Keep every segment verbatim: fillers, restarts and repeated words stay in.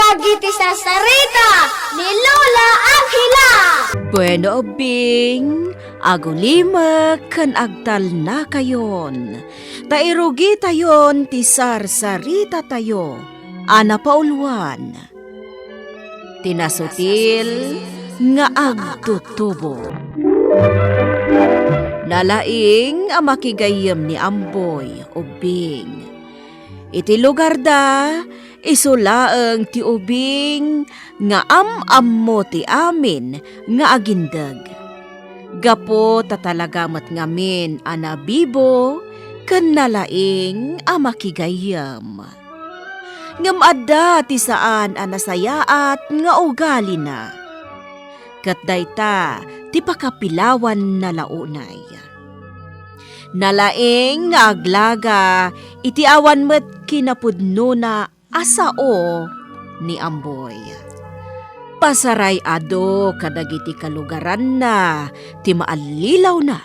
Dagiti sarsarita ni Lola Angela. Bueno, ubbing, agulimek ken agtalnakayon, ta irugitayon ti sarsaritatayo a napauluan, ti nasutil nga agtutubo. Nalaing a makigayyem ni Amboy, ubbing. Iti lugarda, isu laeng ti ubing nga am-ammo ti amin nga agindeg. Gapu ta talaga met ngamin a nabibo ken nalaing a makigayyem. Ngem adda ti saan a nasayaat nga ugalina. Ket dayta ti pakapilawanna la unay. Nalaing nga aglaga iti awan met kinapudnona a sao ni Amboy. Pasaray-ado kadagiti kalugaranna ti maallilawna.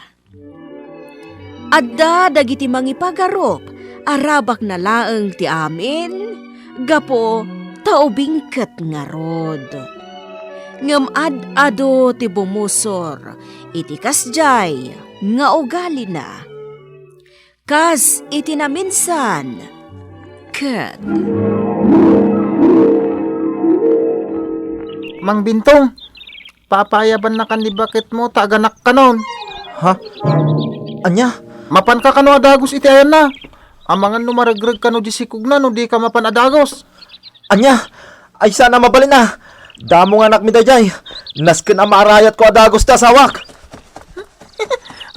Adda dagiti mangipagarup a rabakna laeng ti amin gapu ta ubing ket ngarud. Ngem ad-ado ti bumusor iti kasdiay nga ugalina. Kas iti naminsan, ket Mang Bintong, papaayabannakan ni baketmo ta aganakkanon. Ha? Ania? Mapanka kano a dagus iti ayanna? Amangan no maregreg kano di sikogna no dika mapan a dagus. Ania? Ay, saan a mabalin a. Damo nga anakmi daydiay. Nasken a maarayatko a dagus ti asawak.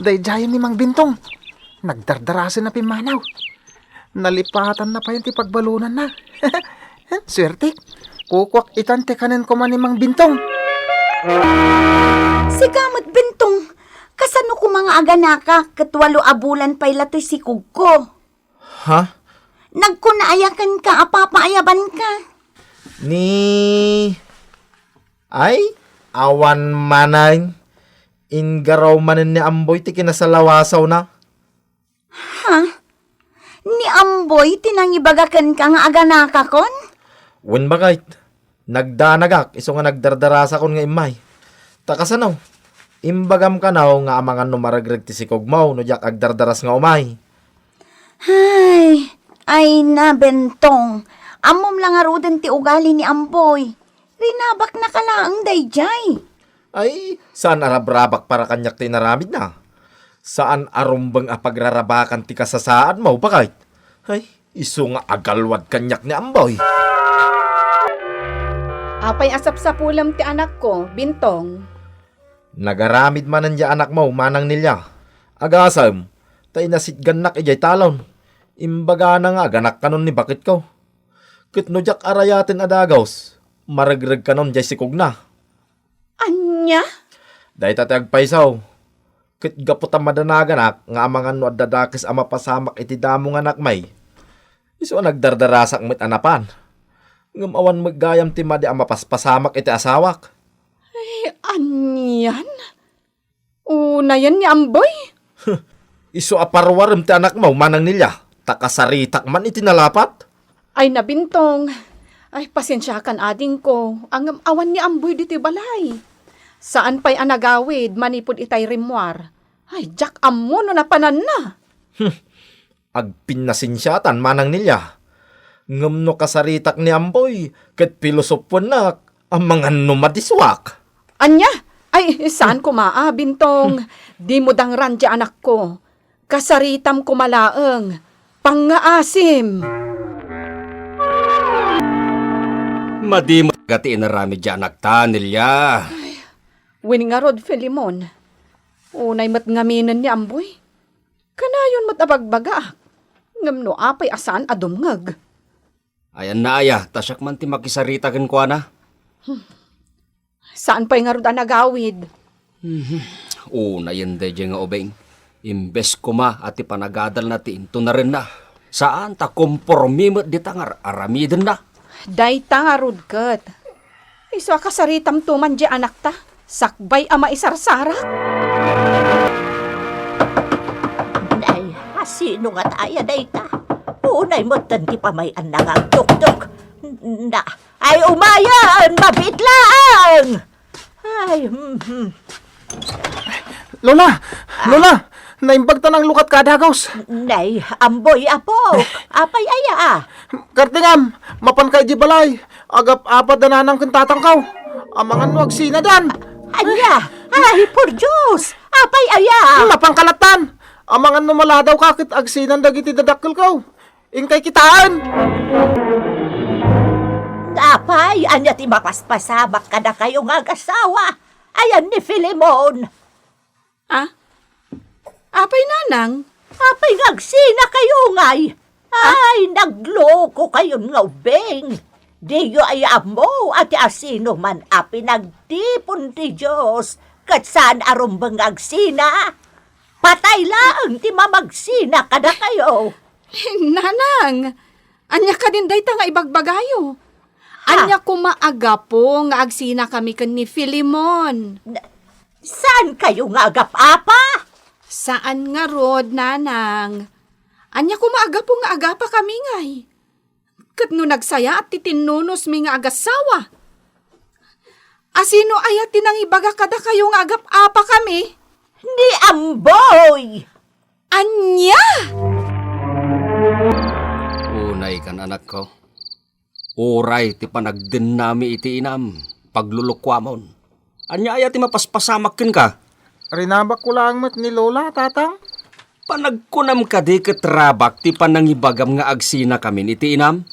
Daydiayen ni Mang Bintong. Nagdardarasen a pimmanaw. Nalipatanna payen ti pagbalonanna. Suertek. Kukuak itan ti kanen koma ni Mang Bintong. Sika met, Bintong. Kasano koma nga aganaka ket walo a bulan pay la toy sikogko? Ha? Nagkuna aya kenka a papaayabanka? Ni, ay, awan manen. Inggaraw manen ni Amboy ti kinasalawasawna. Ha? Ni Amboy ti nangibaga kenka nga aganakakon? Wen, baket. Nagdanagak isu nga nagdardarasakon nga immay. Ta kasano? Imbagam kano nga amangan no maregreg ti sikogmo no diak agdardaras nga umay. Ay, ay na, Bentong. Ammom la ngaruden ti ugali ni Amboy. Rinabaknaka laeng daydiay. Ay, saan a rabrabak para kaniak ti inaramidna? Saan a rumbeng a pagrarabakan ti kasasaadmo, baket? Ay, isu nga agalwad kaniak ni Amboy. Apay a sapsapulem ti anakko, Bintong? Nagaramid manen diay anakmo, Manang Nelia. Agasem, ta inasitgannak idiay talon. Imbagana nga aganakkanon ni baketko. Ket no diak arayaten a dagus, maregreg kanon diay sikogna. Ania? Dayta ti agpayso. Ket gapu ta madanaganak nga amangan no adda dakes a mapasamak iti damo nga anakmi, isu a nagdardarasak met a napan. Ngem awan met gayam ti madi a mapaspasamak iti asawak. Ay, anian? Unayen ni Amboy? Isu a parwarem ti anakmo, Manang Nelia, ta kasaritak man iti nalapat. Ay, na, Bintong. Ay, pasensiakan, adingko, ngem awan ni Amboy ditoy balay. Saan pay a nagawid manipud itay rimmuar. Ay, diak ammo no napananna. Hmm. Agpinnasensiatan, Manang Nelia. Ngem no kasaritak ni Amboy, ket pilosopuennak, amangan no madisuak. Ania? Ay, saan koma a, Bintong. Dimo dangran diay anakko. Kasaritam koma laeng. Pangngaasim. Madi met ti inaramid diay anakta, Nelia. Ay, wen ngarud, Filemon. Unay met ngaminen ni Amboy. Kanayon met a bagbagaak, ngem no apay a saan a dumngeg. Ayanna aya, ta siak man ti makisarita kenkuana. Hmm. Saan pay ngarud a nagawid? Mhm. Unayen daydiay nga ubing. Imbes koma a ti panagadalna ti intunarenna, saan ta kompormi met dita nga ar-aramidenna. Dayta ngarud ket. Isu a kasaritam tuman diay anakta, sakbay a maisarsarak. Nay, asino ngata aya dayta? Unay metten ti pamay-anna nga agtuktok. Na, Ay, umayen! Mabiit laeng! Ay, hmm, hmm. Lola! Ah. Lola! Naimbag ta nanglukat ka a dagus! Nay, Amboy, apo! Apay aya, ah? Kartingam! Mapan ka idiay balay! Agap-apa da nanang ken tatangko! Amangan no agsinadan! Ania? Ay, por Dios! Apay aya? Mapan ka lattan! Amangan no maladaw ka ket agsinan dagiti dadakkelko! Inkay kitaen! Apay, ania ti mapaspasamak kadakayo nga agasawa? Ayan ni Filemon. Ah? Apay, nanang? Apay nga agsina kayo ngay? Ah? Ay, naglokokayon nga ubbing. Diyo aya ammo a ti asinoman a pinagtipon ti Dios ket saan a rumbeng nga agsina? Patay laeng ti mamagsina kadakayo. Nanang, ania kadin dayta nga ibagbagayo? Ha? Ania koma a gapu nga agsinakami ken ni Filemon? Na-, saan kayo nga agap-apa? Saan ngarud, nanang. Ania koma a gapu nga agapakami ngay? Ket no nagsayaat ti tinnunosmi nga agasawa, asino aya ti nangibaga kadakayo nga agap-apakami? Ni Amboy! Ania? Unay kan, anakko. Uray ti panagdennami iti inam, paglulukuamon. Ania aya ti mapaspasamak kenka? Rinabakko laeng met ni Lola, Tatang. Panagkunam kadi ket rabak ti panangibagam nga agsinakamin iti inam?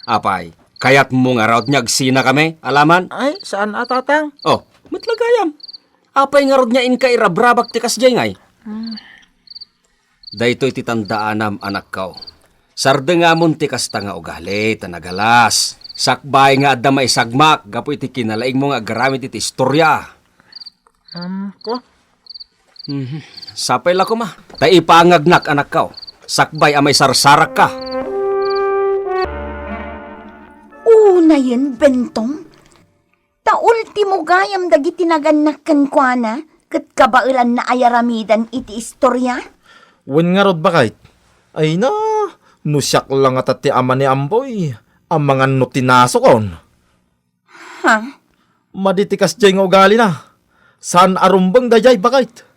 Apay, kayatmo ngarud nga agsinakami, alaman? Ay, saan a, Tatang. Oh, met la gayam. Apay ngarud nga inka irabrabak ti kasdiay ngay? Hmm. Daytoy ti tandaanam, anakko. Sardengamon ti kasta nga ugali ta nagalas. Sakbay nga adda maisagmak gapu iti kinalaingmo nga agaramid iti istoria. Am, ko? Mhm. Sapay la koma. Ta ipangagnak, anakko. Sakbay a maisarsarakka. Unayen, Bentong. Ta ultimo gayam dagiti nagannak kenkuana, ket kabaelanna a yaramidan iti istoria? Wen ngarud, baket. Ay na, no siak la ngata ti ama ni Amboy, amangan no tinasokon. Ha? Madi ti kasdiay nga ugalina. Saan a rumbeng daydiay, baket.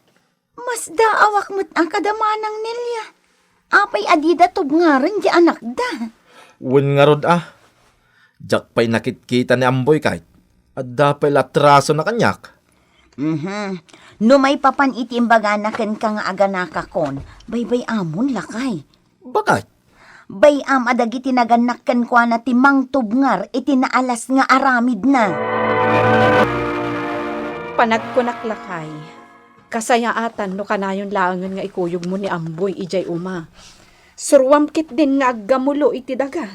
Masdaawak met a kada manang Nelia. Apay a dida tubngaren ti anakda? Wen ngarud a. Diak pay nakitkita ni Amboy ket adda pay la atrasona kaniak. Mhm. No maipapan iti imbagana kenka nga aganakakon, baybay-amon, lakay. Baket? Bay-am a dagiti nagannak kenkuana ti mangtubngar iti naalas nga aramidna. Panagkunak, lakay, kasayaatan no kanayon laengen nga ikuyogmo ni Amboy idiay uma. Suroam ketdin nga aggamulo iti daga.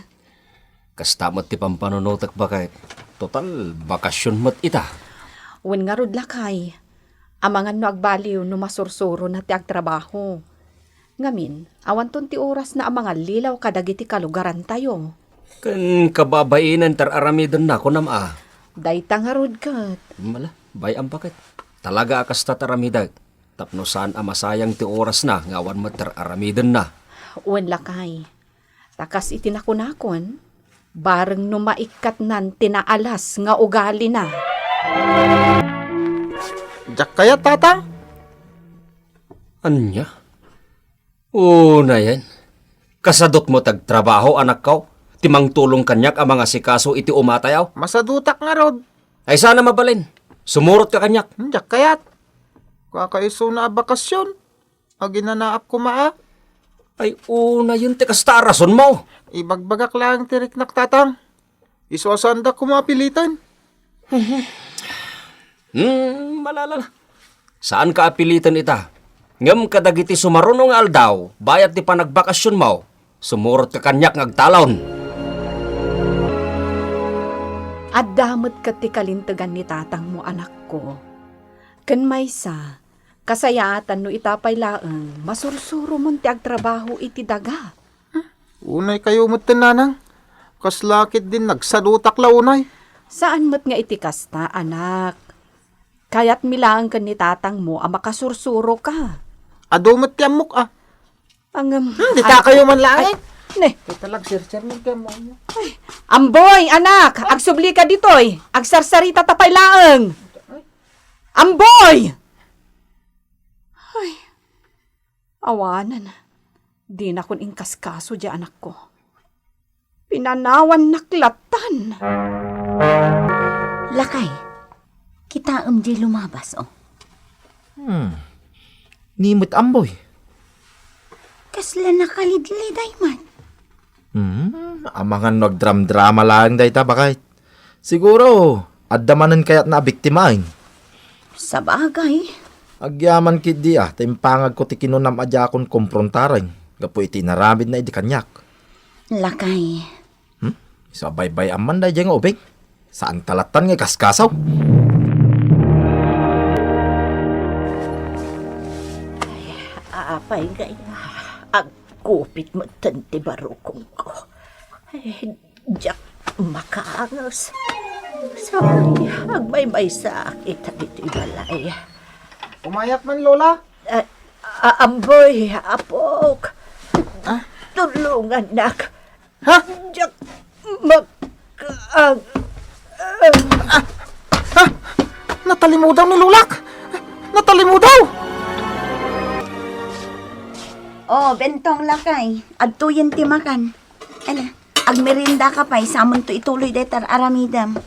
Kasta met ti pampanunotek, baket. Total, bakasion met ita. Wen ngarud, lakay, amangan no agbaliw no masursurona ti agtrabaho. Ngamin, awanton ti orasna a mangallilaw kadagiti kalugarantayo. Ken kababainen ti ar-aramidenna, kunam a? Dayta ngarud ket. Mala, bay-am, baket. Talaga a kasta ti aramidek. Tapno saan a masayang ti orasna nga awan met ti ar-aramidenna. Wen, lakay. Ta kas iti nakunakon, bareng no maikkatnan ti naalas nga ugalina. Diak kayat, Tatang. Ania? Unayen, kasadutmo ti agtrabaho, anakko, ti mangtulong kaniak a mangasikaso iti umatayo? Masadutak ngarud. Ay, saan a mabalin. Sumurotka kaniak. Hmm, diak kayat. Kakaisuna a bakasion. Aginanaak koma a. Ay, unayen ti kasta a rasonmo. Ibagbagak laeng ti riknak, Tatang. Isu a saandak koma a piliten. Hmm, malala. Saanka a piliten ita. Ngem kadagiti sumaruno nga aldaw, bayat ti panagbakasionmo, sumurotka kaniak nga agtalon. Adda met ket ti kalintegan ni tatangmo, anakko. Ken maysa, kasayaatan no ita pay laeng masursuromon ti agtrabaho iti daga. Unay kayo met, nanang. Kasla ketdin nagsadutak la unay. Saan met nga iti kasta, anak. Kayatmi laeng ken ni tatangmo a makasursuroka. Adu met ti ammok a. Angem. Hmm, dita kayo man laeng. Ay. Ne. Kay talag sir-sir mo kaya mo. Ay, Amboy, anak, agsublika ditoy. Agsarsaritata pay laeng. Amboy! Ay, awanen. Dinakon inkaskaso diay anakko. Pinanawannak lattan. Lakay, kitaem diay lumabas, oh. Hmm. Ni met Amboy. Kasla nakalidliday man. Hmm, amangan no agdramdrama laeng dayta, baket. Siguro, adda manen kayatna a biktimaen. Sabagay. Agyaman ketdi a, ta impangagko ti kinunam a diakon komprontareng gapu iti inaramidna idi kaniak. Lakay. Hmm? Isu a baybay-am man daydiay nga ubing. Saanta lattan nga ikaskasaw. Ay, apay ngay, agkupit metten ti barukongko. Ay, diak makaanges. Sabay, agmaymaysaak ita ditoy balay. Umayak man, Lola. Ah, ah, Amboy, apok. Ah? Tulungannak. Ha? Diak makaanges. Ah, ha? Natalimudaw ni Lolak! Natalimudaw! Oh, Bentong, lakay. Adtoyen ti makan. Ala, agmeriendaka pay, samonto ituloy dayta aramidem.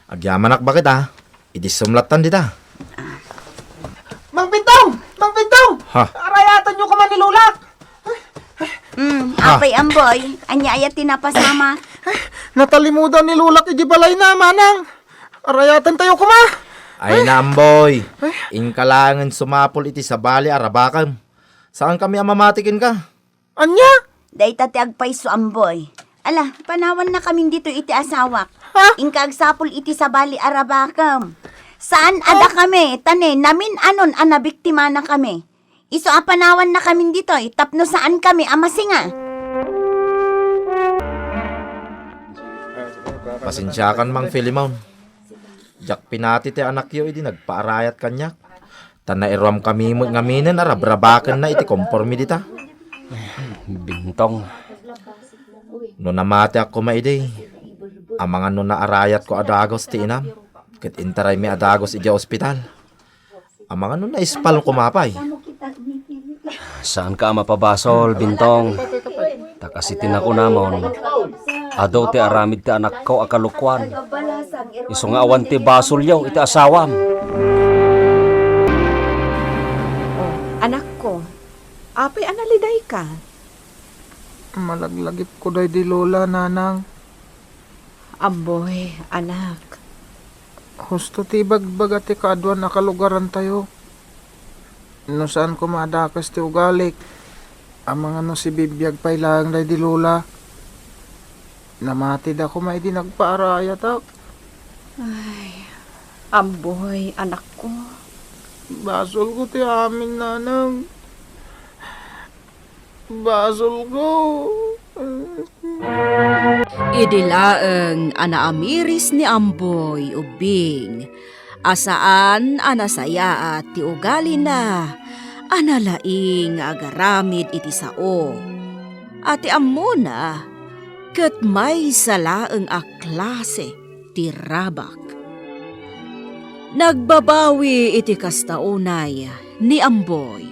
Agyamanak, baket, a. Idi sumlattan dita. Mang Bentong! Mang Bentong! Ha? Arayatanyo koma ni Lolak! Hmm, ha? Apay, Amboy, ania aya ti napasamak? Natalimudaw ni Lolak idi balayna, manang. Arayatantayo koma. Ay na, Amboy. Ay. Inka laengen sumapul iti sabali a rabakem. Saankami a mamati kenka. Ania? Dayta ti agpayso, Amboy. Ala, panawannakamin ditoy iti asawak. Ha? Inka agsapul iti sabali a rabakem. Saan a dakami, ta ne, namin-anon a nabiktimanakami. Isu a panawannakamin ditoy tapno saankami a masinga. Pasensiakan, Mang Filemon. Diak pinati ti anakyo idi nagpaarayat kaniak. Ta nairuamkami met ngaminen a rabrabakenna iti komporme dita. Bintong. No namatiak koma idi, amangan no naarayatko a dagus ti inam, ket intaraymi a dagus idiay ospital. Amangan no naispal koma pay. Saanka a mapabasol, Bintong. Ta kas iti nakunamon, adu ti aramid ti anakko a kalokuan. Isu nga awan ti basolyo iti asawam. Oh, anakko, apay a nalidayka? Malaglagipko daydi Lola, Nanang. Amboy, anak. Husto ti ibagbaga ti kaaduan a kalugarantayo. No saan koma a dakes ti ugalik, amangan no sibibiag pay laeng daydi Lola. Namatida koma idi nagpaarayatak. Ay, Amboy, anakko. Basolko ti amin, Nanang. Basolko. Idi laeng a naamiris ni Amboy ubbing a saan a nasayaat ti ugalina a nalaing nga agaramid iti sao a ti ammona ket maysa laeng a klase ti rabak. Nagbabawi iti kasta unay ni Amboy.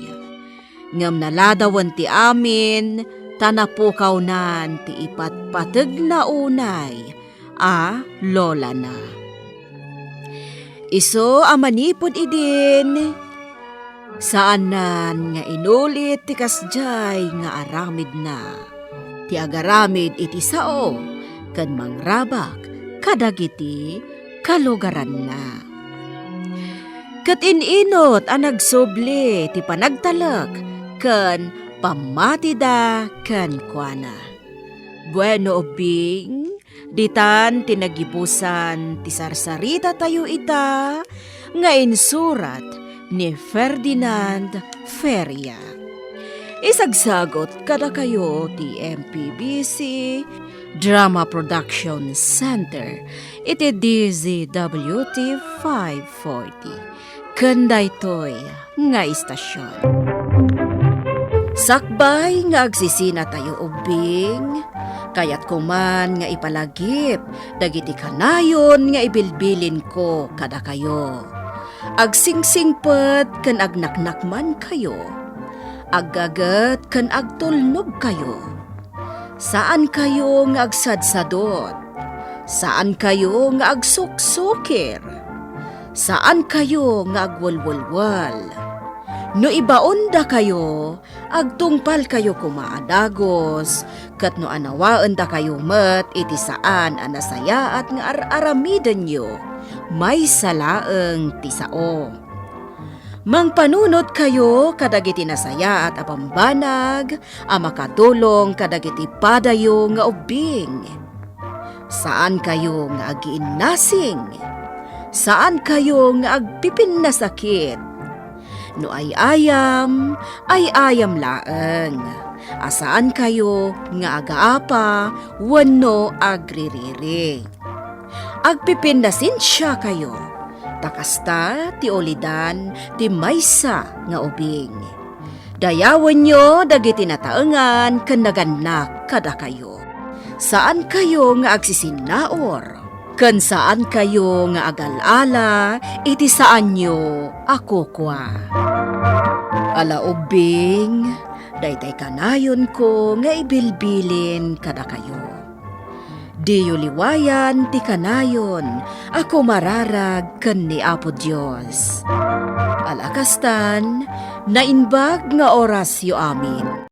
Ngem naladawen ti amin ta napukawnan ti ipatpategna unay a lolana. Isu a manipud idin, saannan nga inulit ti kasdiay nga aramidna, ti agaramid iti sao ken mangrabak kadagiti kalugaranna. Ket in-inut a nagsubli ti panagtalek ken pammatida kenkuana. Bueno, ubbing, ditan ti nagibusan ti sarsaritatayo ita nga insurat ni Ferdinand Feria. Isagsagut kadakayo ti M P B C Drama Production Center iti D Z W T five forty. Ken daytoy nga istasion. Sakbay nga agsisinatayo ubbing, kayatko man nga ipalagip dagiti kanayon nga ibilbilinko kadakayo. Agsingsingpet ken agnaknakmankayo, aggaget ken agtulnogkayo. Saankayo nga agsadsadot. Saankayo nga agsuksukir. Saankayo nga agwelwelwel. No ibaondakayo, agtungpalkayo koma a dagus, ket no anawaendakayo met iti saan a nasayaat nga ar-aramidenyo, maysa laeng ti sao. Mangpanunotkayo kadagiti nasayaat a bambanag a makatulong kadagiti padayo nga ubbing. Saankayo nga agiinnasing. Saankayo nga agpipinnasakit. No ay-ayam, ay-ayam laeng. A saankayo nga agaapa wenno agririri. Agpipinnasensiakayo, ta kasta ti ulidan ti maysa nga ubing. Dayawenyo dagiti nataengan ken nagannak kadakayo. Saankayo nga agsisinnaur, ken saankayo nga agal-ala iti saanyo a kukua. Ala ubbing, daytay kanayonko nga ibilbilin kadakayo. Diyo liwayan ti kanayon a kumararag ken ni Apo Dios. Ala kastan, naimbag nga orasyo amin.